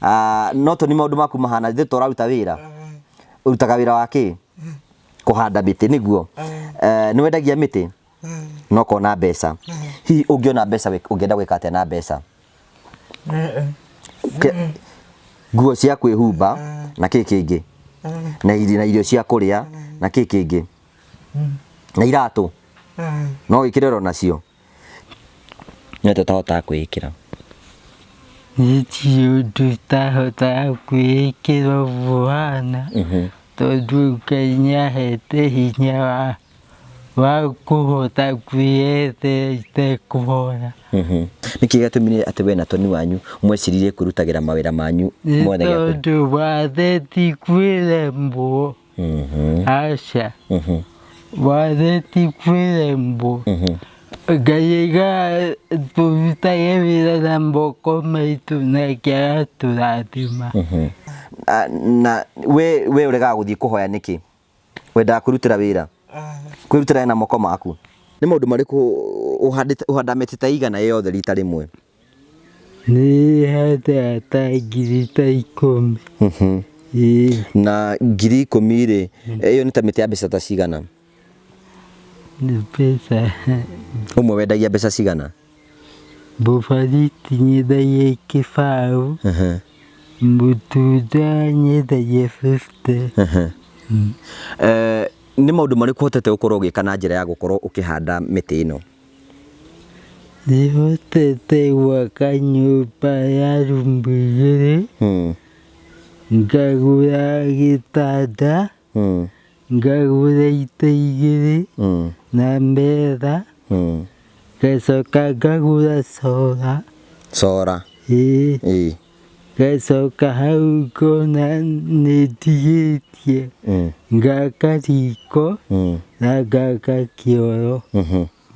Ah, no toni maũndũ maku mahana thĩ tũraruta wĩra ũrutaga wĩra wa kĩ kũhanda mĩtĩ nĩguo. Eh, nĩ wendagia mĩtĩ no kona mbeca? Hihi ũngĩona mbeca ũngĩenda gwĩka atĩa na mbeca? Nguo cia kwĩhumba na kĩ kĩngĩ na na irio cia kũrĩa na kĩ kĩngĩ na iratũ no wĩkĩre oro nacio nĩ atĩa ũtahotaga kwĩĩkĩra? Niĩ ti ũndũ itahotaga kwĩĩkĩra ũguo ũhana, tondũ Ngai nĩahete hinya wa wa kũhota kwĩyethera itekũhoya. Nĩkĩ gĩatũmire atĩ we na Toni wanyu mweciririe kwĩrutagĩra mawĩra manyu Nĩ mwene gĩa kũ- tondũ wathe ti kwĩremwo. Aca. Wathe ti kwĩremwo. Ngai aigaga tũrutage wĩra na moko maitũ nake agatũrathima. Na we ũregaga gũthiĩ kũhoya nĩkĩ? Wendaga kwĩrutĩra wĩra? Kwĩrutĩra na moko maku. Nĩ maũndũ marĩkũ ũhandĩte, ũhandaga mĩtĩ ta igana yothe rita rĩmwe? Nĩ handaga ta ngiri ta 10. Ĩĩ. Na 10,000 rĩ, ĩyo nĩ ta mĩtĩ ya mbeca ta cigana? Nĩ mbeca. Ũmwe wendagia mbeca cigana? Mũbariti nyendagia kĩbaũ, mũtunda nyendagia 50. Eh, nĩ maũndũ marĩkũ ũhotete gũkorwo ũgĩka na njĩra ya gũkorwo ũkĩhanda mĩtĩ ĩno? Nĩhotete gwaka nyũmba ya rumu igĩrĩ, ngagũra gĩtanda, ngagũra itĩ igĩrĩ na metha, ngacoka ngagũra cora. Cora? Ĩĩ. Ĩĩ. Ngacoka hau ngona nĩ ndigĩtie, ngaka riko na ngaka kĩoro.